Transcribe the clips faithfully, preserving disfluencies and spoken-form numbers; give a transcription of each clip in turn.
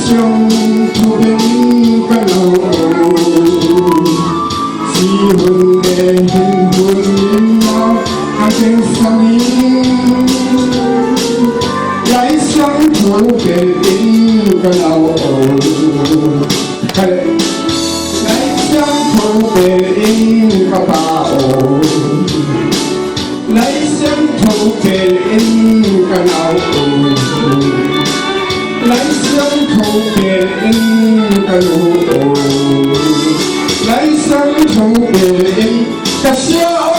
Siangtho bel in ka lau o, si hun le hin hun in a, a teng sang in. Lai Siangtho bel in ka lau o, Lai Siangtho bel in ka pha o. Lai Siangtho bel in ka lau o. Lai Siangtho bel in ka lu o. Lai Siangtho bel in ka sia o.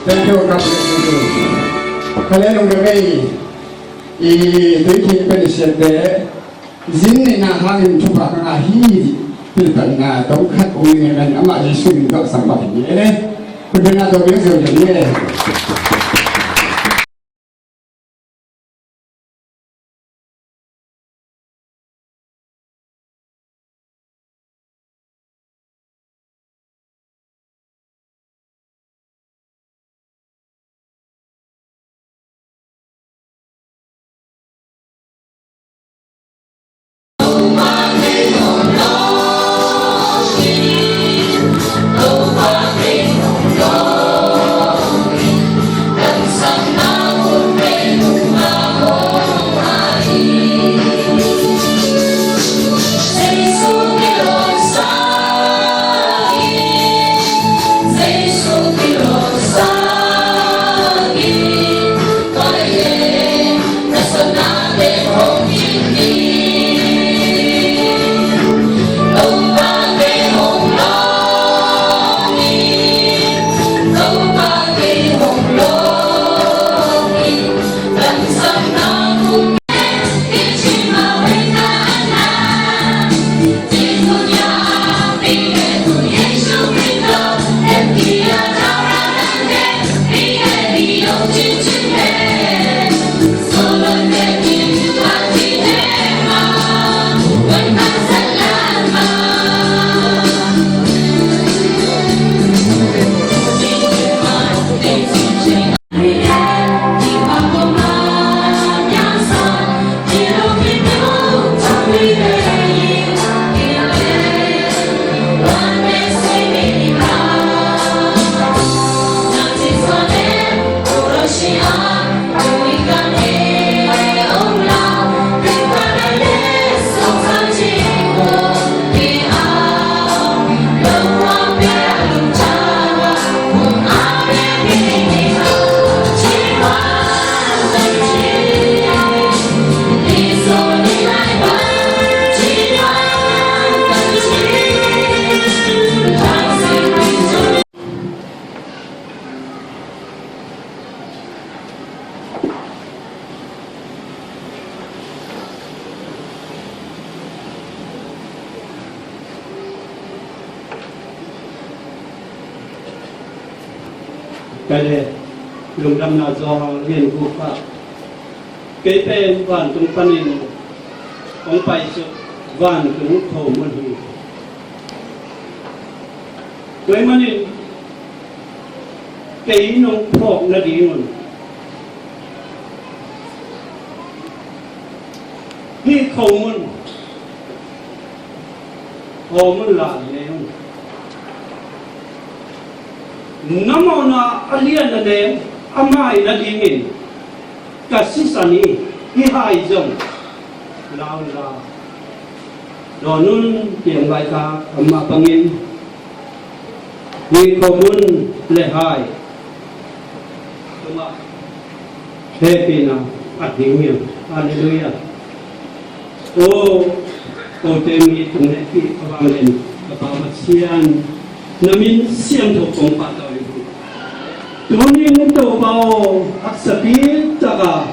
Thank you, God bless you. Ka le lung ka vei. I tui khin pen i siate zin neihna hangin thupha ka ngah hi. Pilpanna tawm khat ong ning e, amah Jesu min tawh sang bang hi e le. Pilpanna tawm bang zeu hi e. Ka le lungdamna zaw lian guk ah, kei pen vantung panin hong pai suk vantung khomun hi. Tua ahih manin kei nong phawk nadingun hih khomun, khomun la le un. Na mawhna a lian a leng a mai nadingin ka sisan hi. Hih hai zong la un la. Dawn un, piang lai ka amah bangin hih khomun le hai tungah hehpihna a ding hi. Halleluiah. O, kote mi tung hehpih a vanglian ka Pa Pasian, na min siangtho kong pahtawi hi. Tunin Topa aw, haksa pitak a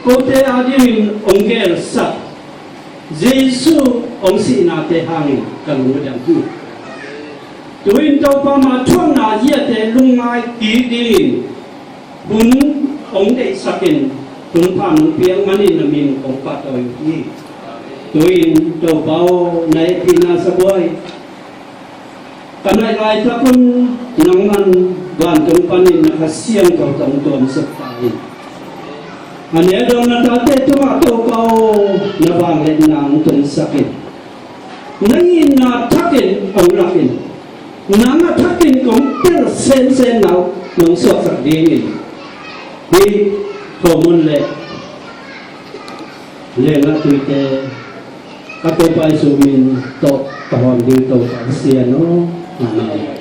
kote adingin hong gelsak Jesu hong sihnate hangin ka lungdam hi. Tu-in Topa mah thuakna ziate lungngai kik dingin hun hong deihsak in, hun pha nong piak manin na min kong pahtawi hi. Tu-in Topa aw, na hehpihna sabuai Ka naih laitak un nangman vantung panin na Kha Siangtho tawh hong tuamsak ta in. A nek dong na tate tungah Topa aw, na vangliatna hong tungsak in. Na itna thakin hong lak in. Nang a thakin kong tel sensen na hong suaksak dingin. Hih khomun le lengla tuite ka Topa Jesu min tawh ka horn ding Topa Pasian aw. Amen.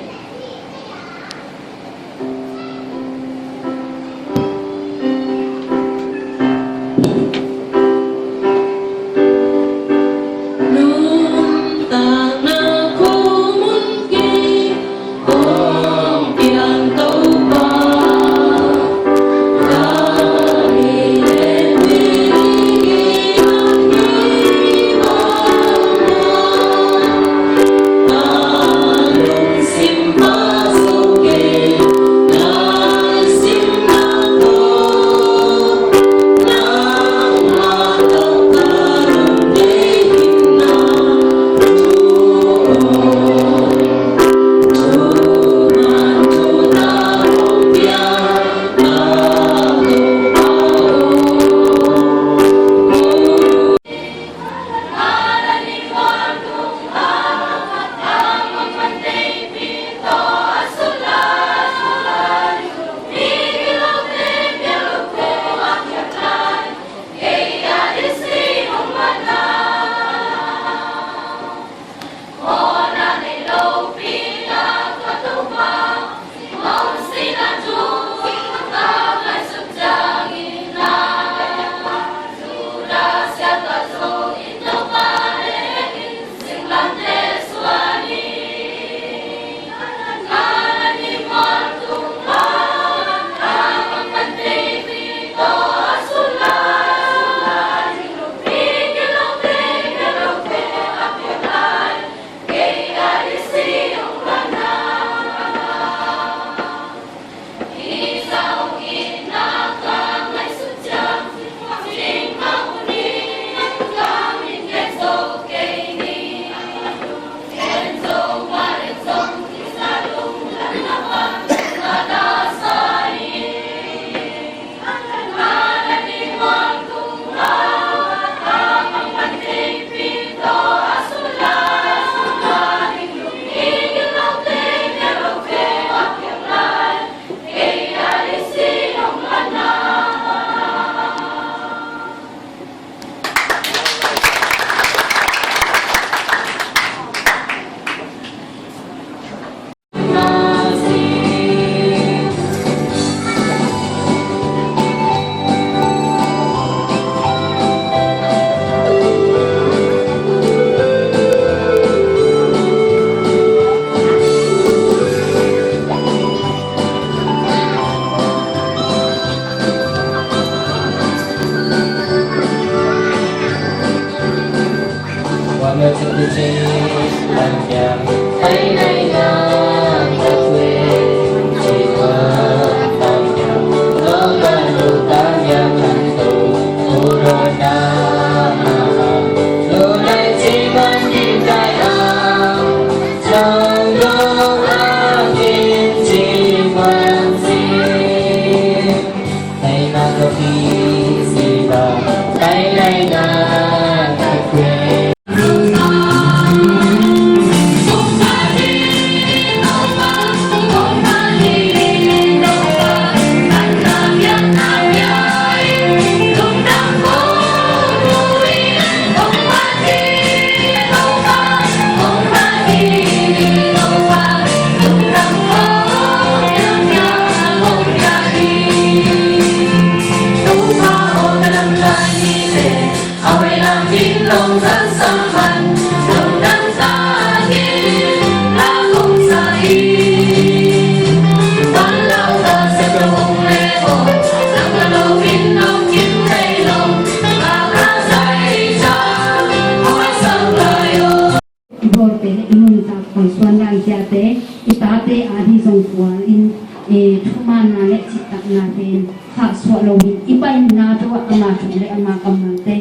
I bawlte le i nuntak khuasuan dan khiate, i tate ading zong khual in, eh, thumaanna le cihtakna pen khahsuah lo hi. I paina tawh ama thu le ama kammalte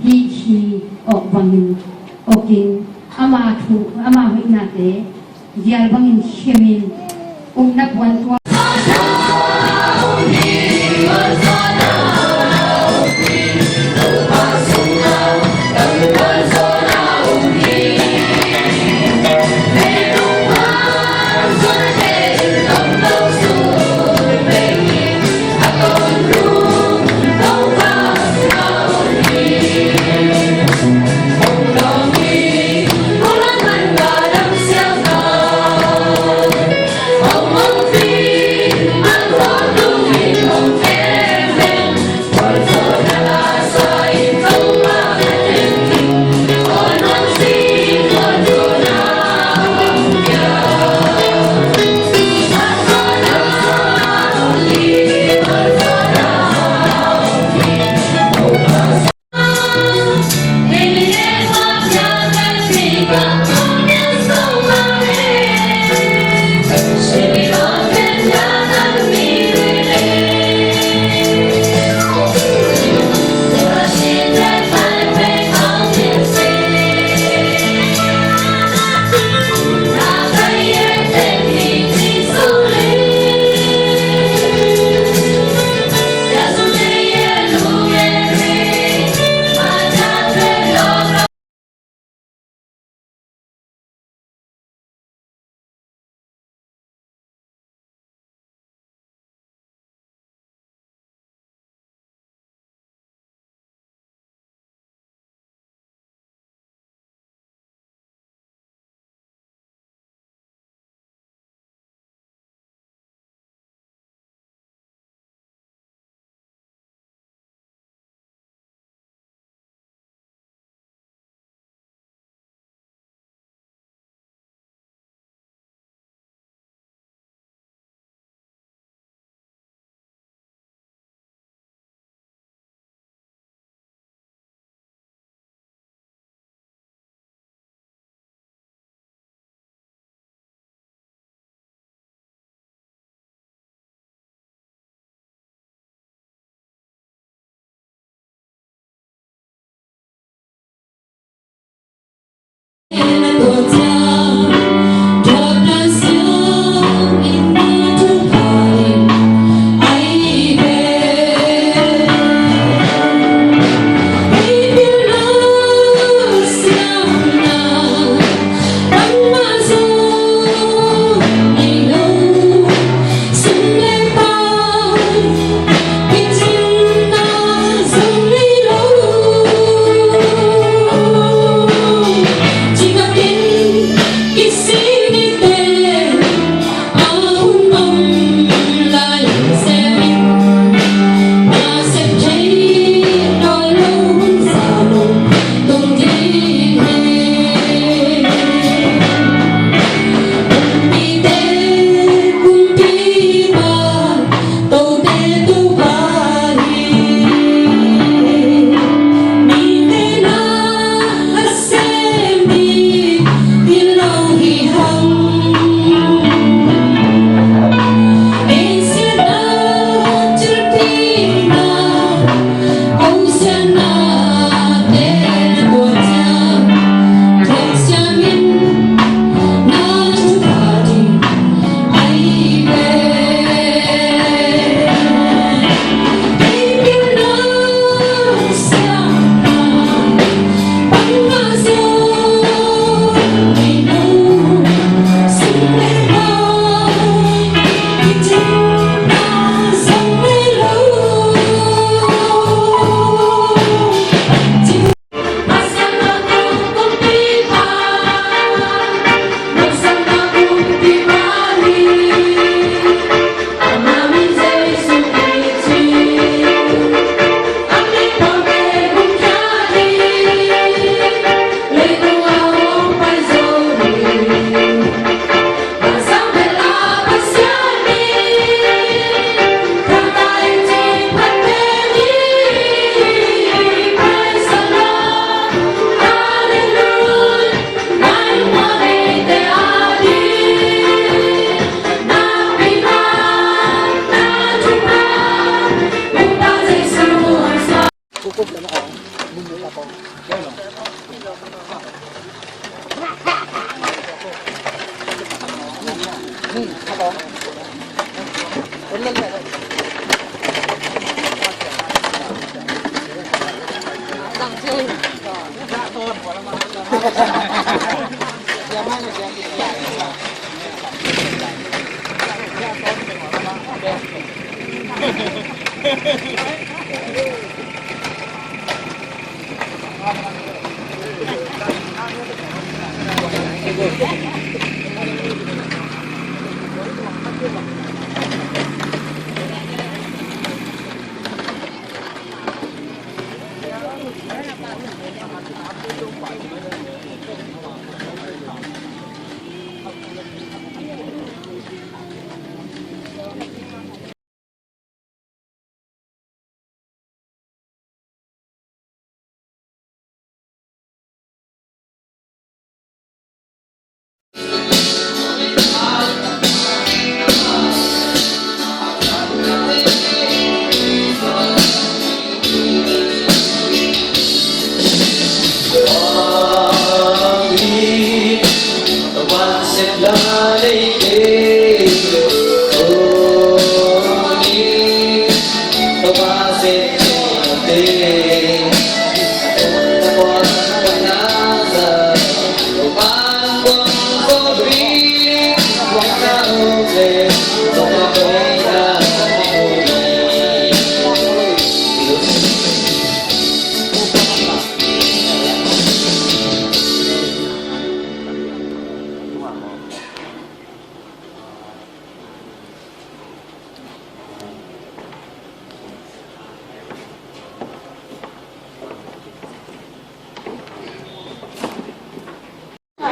hih hi awk bangin awk in ama thu, ama hoihnate Dial bangin khemin umna puan tua.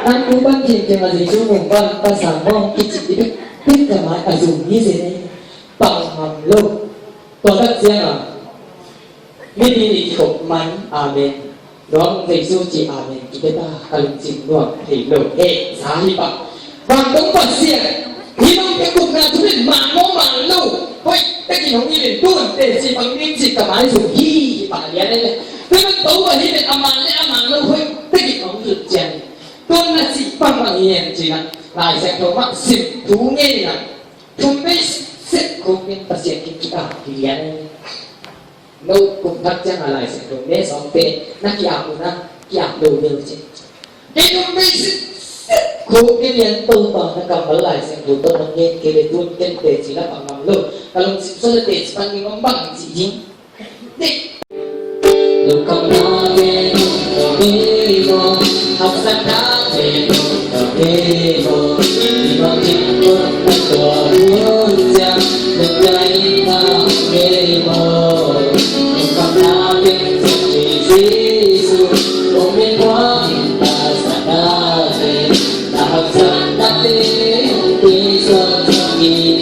An tu pan khempeuh a Jesu hong pan Pasian hong kici i bek bek ka mai a zum hi zen ei. Pang ngam lo. Tua tak ciang a mi nih i kikhop man. Amen. Nuam Jesu ci amen. Kibeta ka lungsim nuam thei lo. He, sa hi pah. Vantung Pasian, hi nong pia gupna thu in man maw man lo, hoih takin hong hilh in, tun teci pang ning ci ka mai zum hi hi pah lian ei le. Tun a to a hilh in, a man le a man lo, hoih takin hong hilh cian. Tun na cih pang bang hi hen ci-in ah, Lai Siangtho mah sim thu ngei in ah, thum vei sep khuk in Pasian kiang kiap hi lian ei. No kum thak ciang a Lai Siangtho me sawmte na kiap uh na, kiap lo bel ci. Kei thum vei sep sep khuk in lian Topa na kammal Lai Siangtho tawh na ngen kei le tun ken teci la pang ngam lo. Ka lungsim sung le teci pang ning om bang ci hi. Sagih.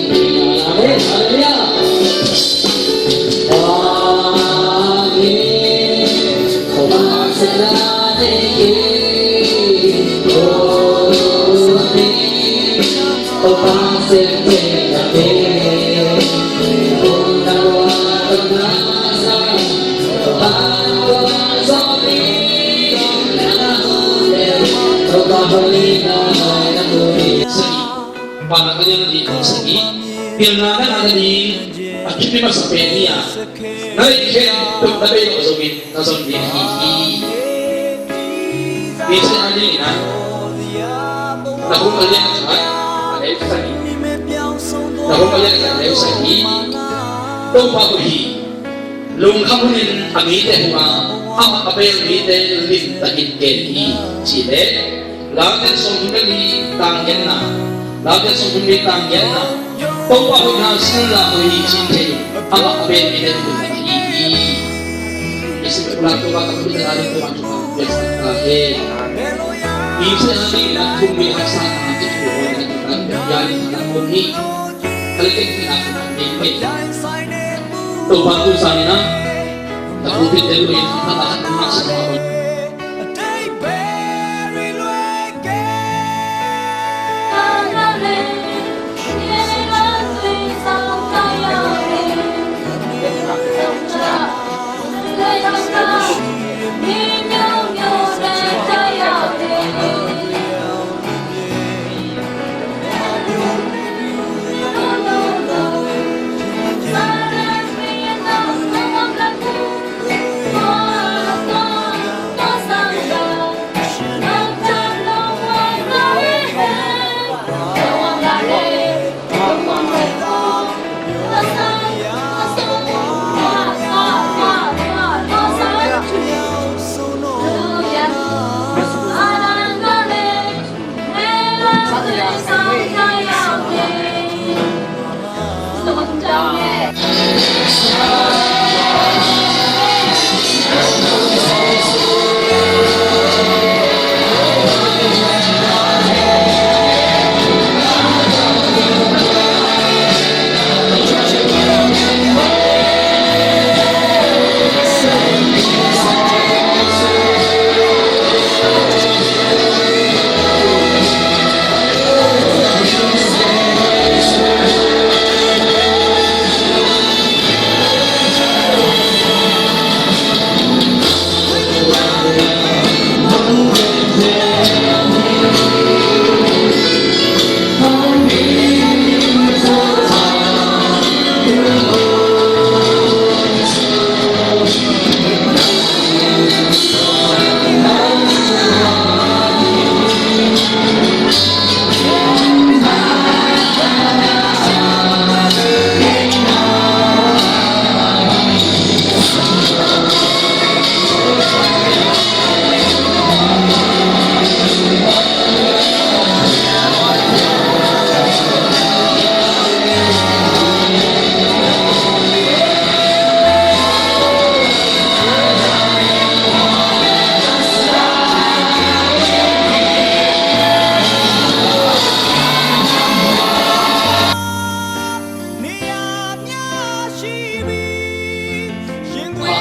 Bang a ka lian ding kong sagih. Pilna na ngah nading a thupi masa pen hi a, na lei khempeuh na bei lo zongin na zon ding ahi hi. Inn sung a ding in ah, na hong a lian khat a leu sagih. Na hong a lian khat a leu sagih. Topa uh hi. Lungkham hunin a mite hong a, amah a bel mite limtakin gen hi. Cih leh Late sawmthum le li tang giatna, Late sawmthum le li tang giatna, Topa hoihna sil la hoih hi cih thei, amah a bel mite limtakin gen hi. I sim uh la Topa ka hoihna la Topa Topa biaksak ta hen. I sim a ding in ah thum mi haksa na cih thu hoihna ding in ah biakna kong hi. Ka le kek ding in ah kong hi. Topa tu sang in ah, ka pulpit te lu in, ka ta ka mak sa ma.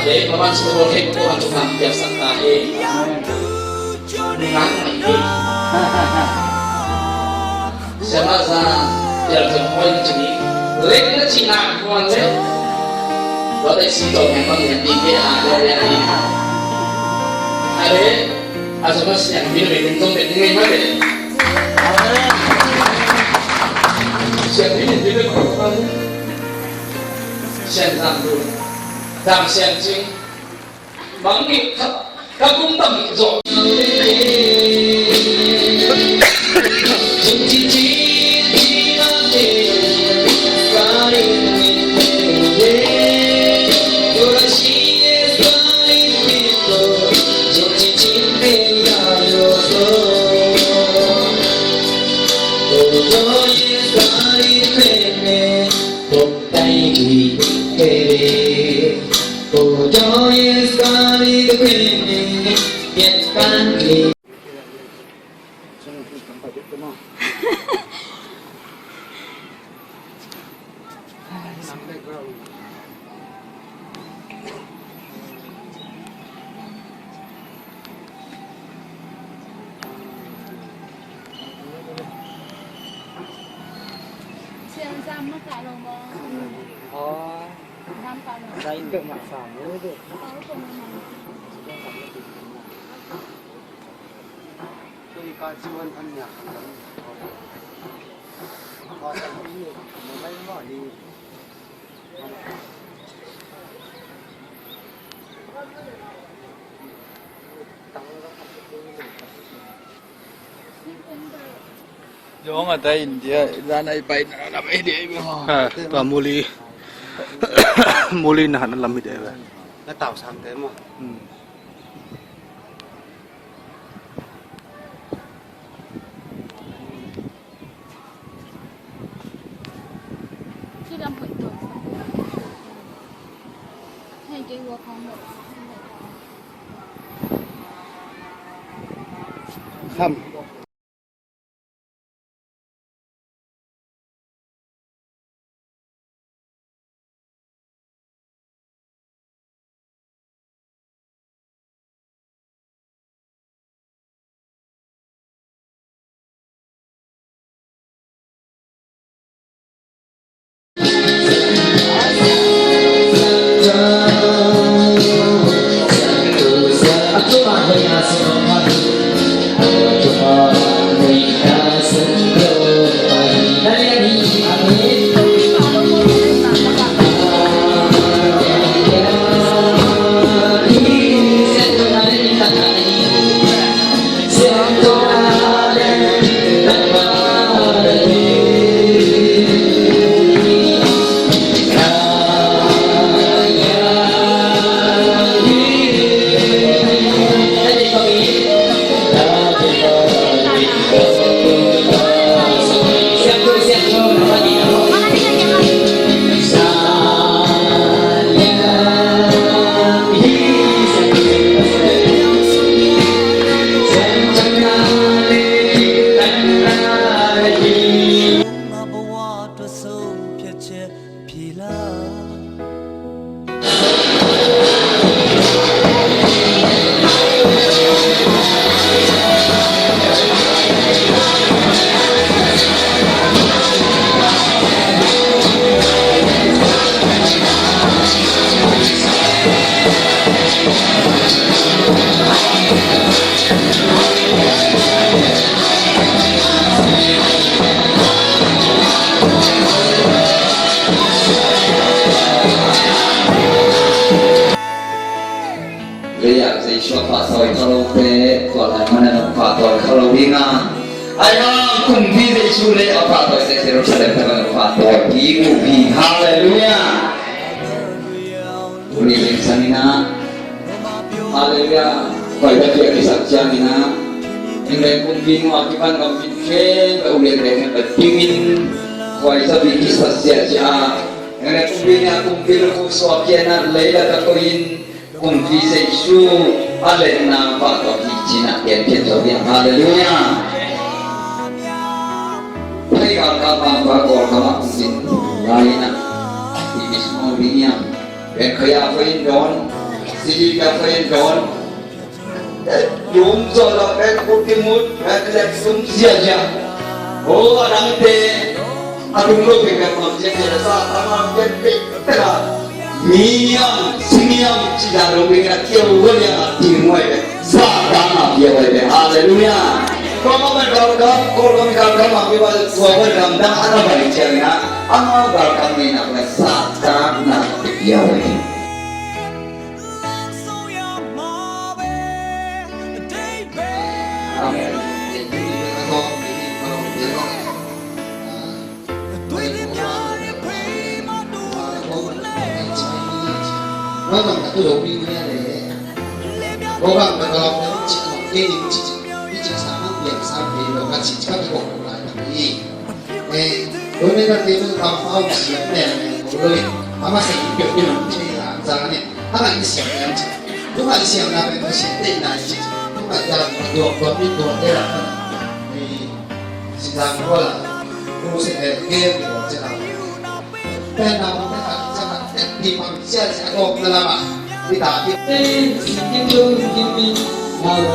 Hei, maman sungah khempeuh a thupha piaksak ta hen. Nang mai hi. Siamah za, pial thum hoi na cini. Lek na cina kuan le. Tua teh si tawh ngai bang yan ding ke a, ya, ya, ya. Are, a siamah siang bin bin tong bin ding ngai ma le. Siang bin bin bin ma le. Siang zam du. Zam siang cing. Bang ni ka, ka kum tam zo. Siang sam mah kah lo maw? Aw. Dam kah lo. Dai in deuh mah sam lo deuh. Aw, ko mah. Tui ka ciuan an nia kan lam. Aw, sam ni, mobile maw ni. Zong a ta India, zan ai pai na lam ai dei bang. Ha, tua muli. Muli na na lam ai dei bang. Na tau sam te mo. Hmm. Kham. Leiah Jesu a pahtawi kha lote, tua lai manah nong pahtawi kha lo ding a. Ahi hang kumpi Jesu leh a pahtawite Jerusalem tengah nong pahtawi ding uh hi. Halleluiah. Tuni zingsang in ah, halleluiah, khuai zabi a kisak ciangin ah, England kumpi nung a kipan gam khempeuh, England khempeuh dingin khuai zabi kisak ciahciah a, England kumpi nih a kumpi lukhu suak khia in ah, lei lakah koih in, kumpi Jesu a letna pah tawh hi ci-in ah pianphiat zo ding. Halleluiah. Hei, galkap bangkua Kawlgam ah kong din lai in ah, i missionary nih a, Ven Khaya khuai in dawn, Sidi ka pen don. Lum zo lo pen kutimut pen lek sum zia zia. O adang te. A tung lo pen pen mam zia zia sa ta mam zia pen pen la. Miam simiam sida lo pen a kiau lo ya a ti muai pen. Sa ta ma pia muai pen. Haleluya. Ko ma pen kau kau ko ma pen kau kau ma pen tua pen kau dang ana pen zia na. Ama kau kau ni na pen sa ta na pia muai pen. Eh, tuni na te nu tam pau siam ne ne ko lo. Ama sa i pio pio nong che la za ne. Ama i siam ne che. Tu ma i siam na pe ko siam te na che. Tu ma da do do mi do de la. Eh, si da ko la. Ko se e ge ko che la. Pe na mo pe ka cha ka te ti ma sia sia ko na la ma. Ti ta ti. Pe si ki tu ki mi. Ma lo.